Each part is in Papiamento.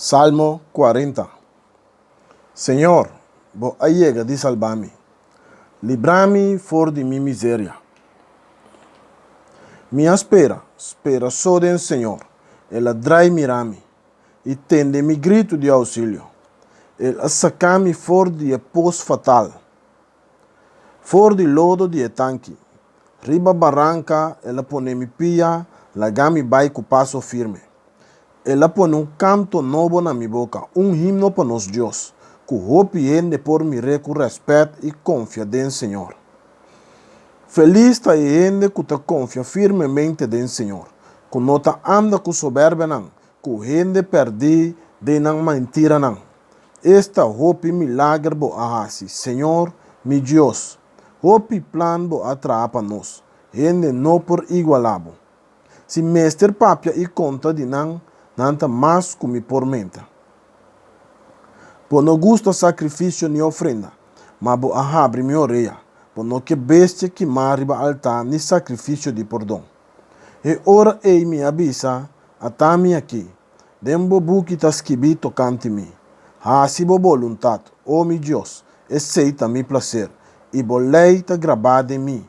Salmo 40 Señor, Bo a yega di salba mi. Libra mi for di mi miseria. Mi a spera, spera so den Señor. El a drai mira mi i tende mi gritu di ousilio. El a saka mi for di e pos fatal, for di lodo di e tanki. Riba baranka el a pone mi pia, laga mi bai ku paso firme. El a pone un kanto nobo na mi boka, un himno pa nos Dios, ku hopi hende por mir'é ku rèspèt i konfia den Señor. Felis ta e hende ku ta konfia firmemente den Señor, ku no ta anda ku soberbenan, ku hende pèrdí den nan mentiranan. Esta hopi milager bo a hasi, Señor, mi Dios! Hopi plan bo a traha pa nos, hende no por igualá bo. Si mester papia i konta di nan, nan ta mas ku mi por menta. Bo no gusta sakrifisio ni ofrenda, ma bo a habri mi orea, bo no ke bestia kimá riba altá ni sakrifisio di pordon. E ora ei mi a bisa, Ata mi aki, den bo buki ta skibí tokante mi. Hasi bo boluntat, o mi Dios, esei ta mi plaser, i bo lei ta grabá den mi.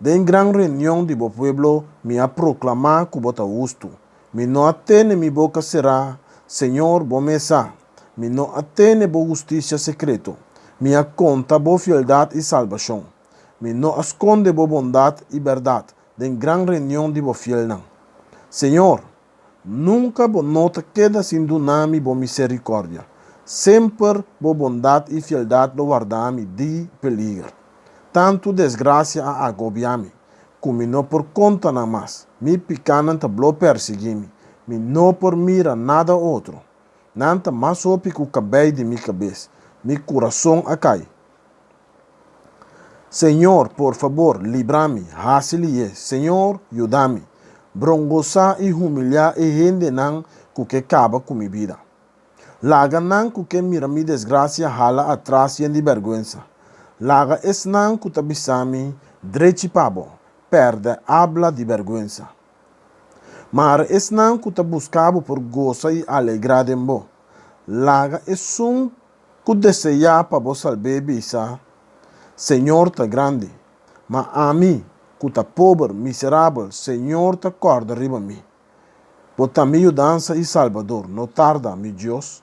Den gran reunion di bo pueblo mi a proklamá ku bo ta hustu. Mi no a tene mi boka será, Señor, bo mes sa. Mi no a tene bo hustisia sekreto. Mi a konta bo fieldat i salbashon. Mi no a skonde bo bondat i bèrdat den gran reunion di bo fielnan. Señor, Nunka bo no ta keda sin duna mi bo miserikòrdia. Semper bo bondat i fieldat lo warda mi di peliger. Tantu desgrasia a agobiá mi, ku mi no por konta nan mas. Mi pikánan ta blo persiguí mi, mi no por mira nada otro. Nan ta mas hopi ku kabei di mi kabes. Mi kurason a kai. Señor, por fabor, libra mi, hasi lié. Señor, yuda mi. Brongosá i humiliá e hendenan ku ke kaba ku mi bida. Laga nan ku ke mira mi desgrasia hala atras yen di bèrgwensa. Laga esnan ku ta bisa mi, Drechi pa bo, pèrdè abla di bèrgwensa. Mara esnan ku ta buska bo por gosa i alegrá den bo. Laga esun Ku deseá pa bo salb'é bisa, Señor ta grandi, ma ami, ku ta pober, miserabel, Señor ta kòrda riba mi. Bo ta mi yudansa i Salbador, no tarda, mi Dios.